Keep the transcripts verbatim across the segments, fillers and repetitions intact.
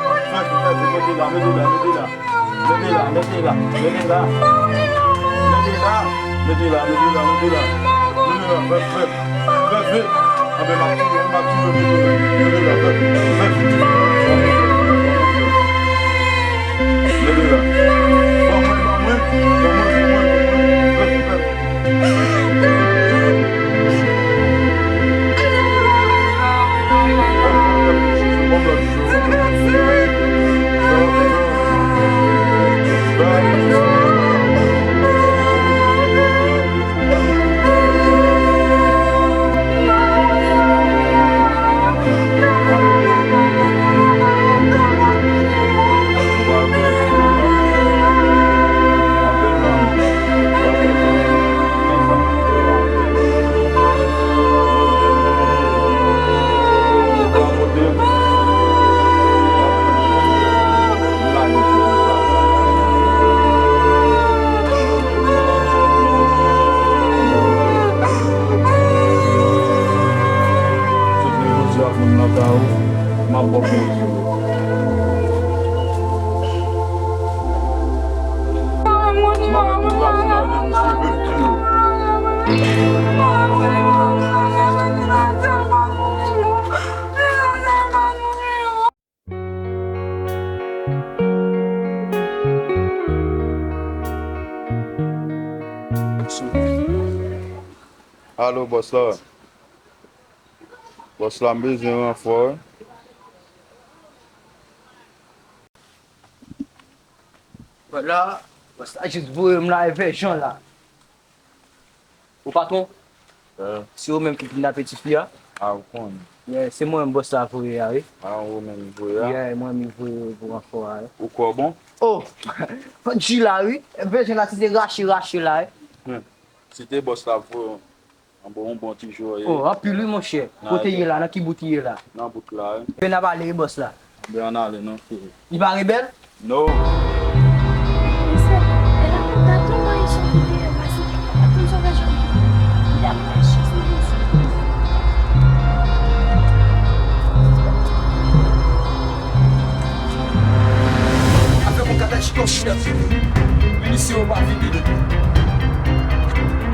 Fè vit, fè vit, mete la, mete la, mete la. Mete la, mete la, mete la. Mete la, mete la, mete la, mete la. Mete la, fè, fè, fè vit. Anben, m ap touye, m ap touye, mete la, mete la, fè, fè vit. Mete la. Ban mwen, ban mwen, ban mwen, ban mwen, ban mwen. Fè vit, fè vit. Jodi a, moun nan pa ou, m ap ba w konsèy. Alo, bòs la. Bòs la, m bezwen ranfò, wi. Vwala, bòs la jis voye m la, evèjan la. Ou patwon? Eh. Se ou menm ki kidnape tifi a? A, ou konnen. Yeah, se mwen menm bòs la voye a, wi. A, ou menm voye a? Yeah, mwen menm voye pou ranfò a, wi. Ou kwè w bon? Oh! Panchi la, wi. Evèjan la, se te rache, rache la, wi. Hmm. Se te bòs la voye w. An bon, yon bon ti jwè w ye. Oh, anpil wi, monchè. Kote w ye la? Nan ki bout w ye la? Nan bout la, wi. Ebyen, n ap ale, wi, bòs la. Ebyen, ann ale, non, frè. Li pa rebèl? No. Mesye, e la pou dat yon mayi sou videyo, pase, ap tou sou rejon. Li ap mache sou rejon. Afè pou kata chikon chita. Minisyon pa vini.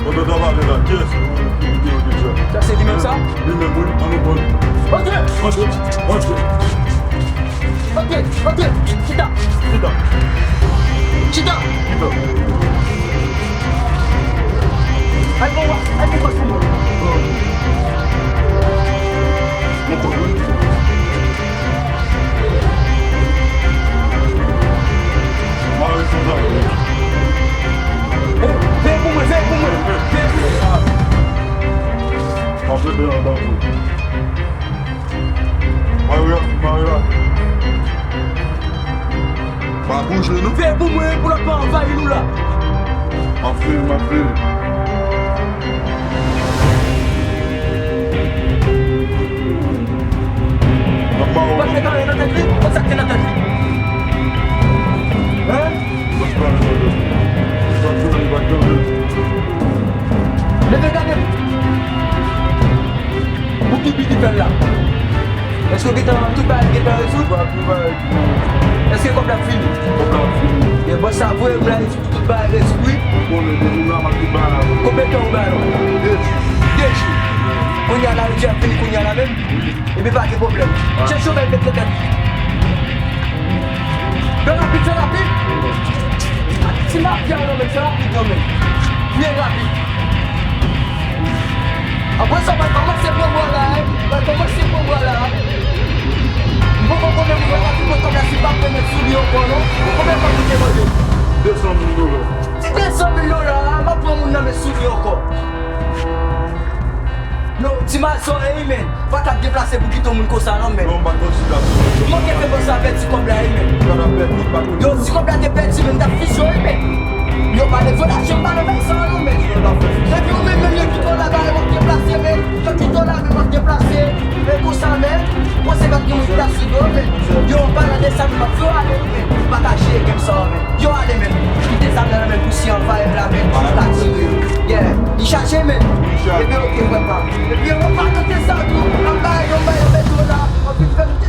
Pandan n ap pale la, kiyès ki videyo deja? Sa se li menm sa? Li menm, wi, an nou pran. Antre! Antre! Antre! Antre! Antre! Chita! Chita! Chita! Chita! Al bon, al bon, al bon. Veye pou mwen, veye pou mwen, veye pou mwen. Maria, Maria. Pa bouje, non. Veye pou mwen, pou lòt pa anvayi nou la. M ap veye, m ap veye. Pase nan tèt li, sa k te nan tèt li. Hein? Leve gade. Pou ki bi ki fè l la? Èske w gentan, tout bagay gentan rezoud? Èske kòb la fini? Kòb la fini. Byen, bòs la voye m la, tout bagay rezoud, wi. Ou konnen, depi m la, m ap tout bagay avè w. Konbyen tan ou bay nou? De jou. De jou. Kounye a la, jodi a fini, kounye a la menm? Epi pa gen pwoblèm. Chèche yon bèl bèt nan tèt. Fè rapid, fè rapid. Ti mafya yo menm, fè rapid yo menm. Byen rapid. Apre sa, w pral kòmanse pran bwa la, wi. W pral kòmanse pran bwa la. M poko konnen moun yo ka fin pran kòb la si pa pran nèg sou li ankò, non. Konbyen kòb ou te mande? De san mil dola. Ti de san mil dola, m ap pran moun nan men sou li ankò. Yo, di m al sò, ey, men. Pa t ap deplase pou kite yon moun konsa, non, men. Non, m pa t konn si l ap sou. Manke fè bòs la pèdi kòb la, ey, men. Sa t ap pèdi, pa t konn. Yo, si kòb la te pèdi, men, m t ap fizye w, ey, men. Yo, pa leve lache m pa nan men sa, non, men. Epi ou menm, menm, yo kite w la, ba, yo deplase, men. Yo kite w la, men, m ap deplase. Men konsa, men. Konsa, pa t gen moun ki t ap swiv yo, men. Yo, an palan de sa, men, m ap fè w ale, men. Pataje game sa, men. Yo, ale, men. Kite zam nan, men, pou si anvayi m la. Chaje men. Epi oke, papa. Epi yo pa tante sa tou. Anba yo bay yo beton la. Anpi fè m te.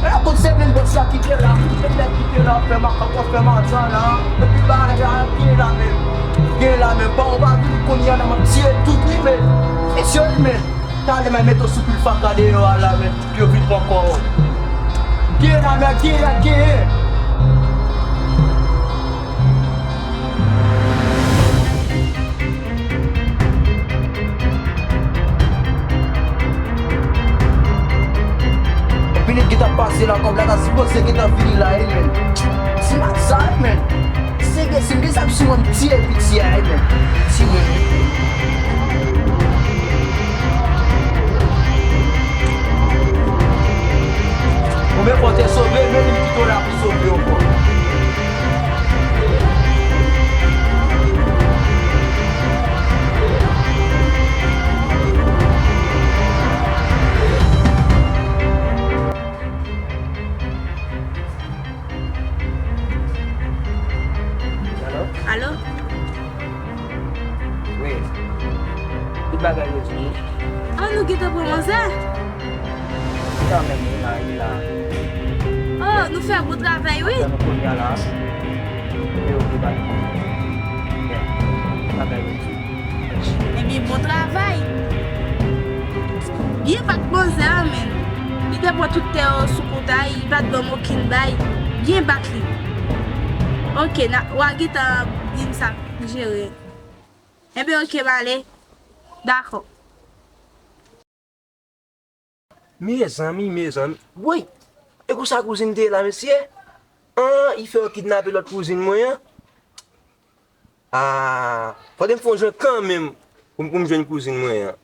Ala kot se menm bòs la ki te la. Menm nèg ki te la, fè makak, fè matan la. Epi bagay la, gen la menm. Gen la menm. Pa ou pa vin kounye a nan m ap tiye tout li men. Mesye li men. Talè m mete w sou pil faka deyò a la men. Yo vin pran kò w. Gen la men, gen la, gen. Minit ki t ap pase la, kòb la ta sipoze gentan vini la, wi, men. Ti mat sa, wi, men. Sege, si m gen sa m sou mwen, m tiye piti a, wi, men. Tiye. Ou men fò te sove, men li kite w la pou sove w ankò. Alo? Wi. Tout bagay redi wi. Ah, nou gentan pran manzè? Kanmenm, wi, la, wi, la. Oh, nou fè bon travay, wi. Sa nou kounye a la. Yo, yo, bagay. Bagay redi. Ebyen, bon travay. Byen bat manzè a, men. Li te pran tout tè yo sou kont a li, li pa t ban m okenn bay. Byen bat li. Oke, na, w a gentan di m sa pou jere. Enben, oke, m ale. Dakò. Mezanmi, mezanmi. Woy! E konsa kouzin te ye la, mesye? An, li fè yo kidnape lòt kouzin mwen an. Ah, fòk m fè yon jwenn kanmenm pou m, pou m jwenn kouzin mwen an.